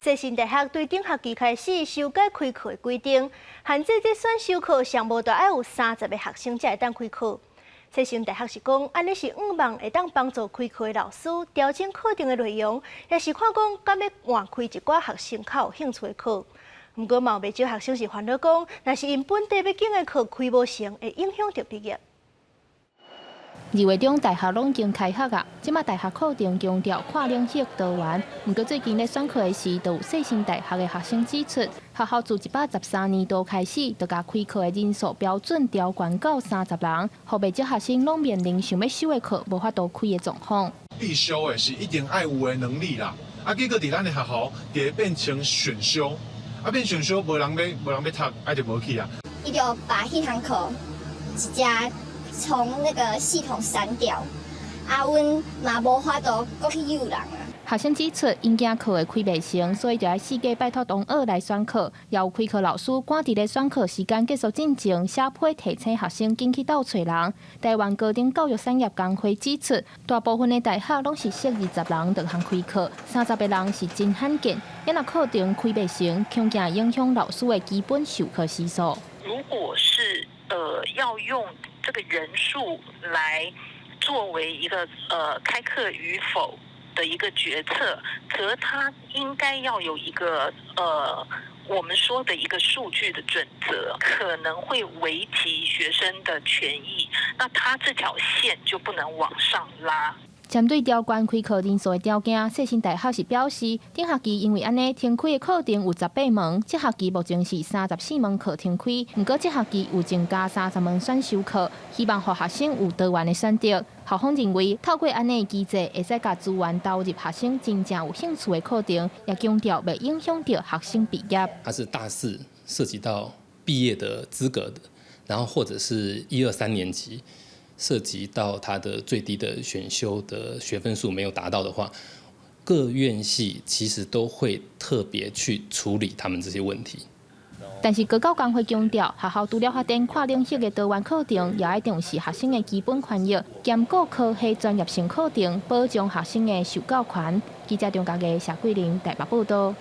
世新大學對頂學期開始修改開課的規定，限制這選修課上無著愛有三十个學生才會當開課。世新大學是講，按呢是向望會當幫助開課的老師調整課程的內容，抑是看講敢欲換開一寡學生較有興趣的課。毋過嘛有袂少學生是煩惱講，若是𪜶本地欲揀的課開無成，會影響著畢業。二月中大學攏已經開學啊，這馬大學課程強調跨領域多元。毋過最近咧選課的時，就有世新大學的學生指出，學校自113年度開始，就共開課的人數標準調懸到三十人，予袂少學生攏面臨想欲修的課無法度開的狀況。必修的是一定愛有的能力啦，啊，結果佇咱的學校，佇變成選修，啊變選修，無人欲，無人欲讀，啊就無去啊。伊就把彼堂課直接從那個系統刪掉，啊，阮嘛無法度閣去誘人啊。學生指出，𪜶驚課會開袂成，所以就愛四界拜託同學來選課。也有開課老師趕佇咧選課時間結束進前，寫批提醒學生緊去鬥揣人。台灣高等教育產業工會指出，大部分的大學攏是設20人就通開課，30個人是真罕見。若課程開袂成，恐驚影響老師的基本授課時數。如果是要用這個人數來作為一個開課與否的一個決策，則他應該要有一個我們說的一個數據的準則，可能會危及學生的權益，那他這條線就不能往上拉。針對調懸開課人數的條件，世新大學是表示，頂學期因為按呢停開的課程有18門，這學期目前是34門課停開，毋過這學期有增加30門選修課，希望予學生有多元的選擇。校方認為，透過按呢機制，會使共資源投入學生真正有興趣的課程，也強調袂影響著學生畢業。它是大四涉及到畢業的資格的，然後或者是一二三年級，涉及到他的最低的選修的學分數沒有達到的話，各院系其實都會特別去處理他們這些問題。但是高教工會強調，學校除了發展跨領域的多元課程，也愛重視學生的基本權益，兼顧科系專業性課程，保障學生的受教權。記者張家義、謝桂玲台北報道。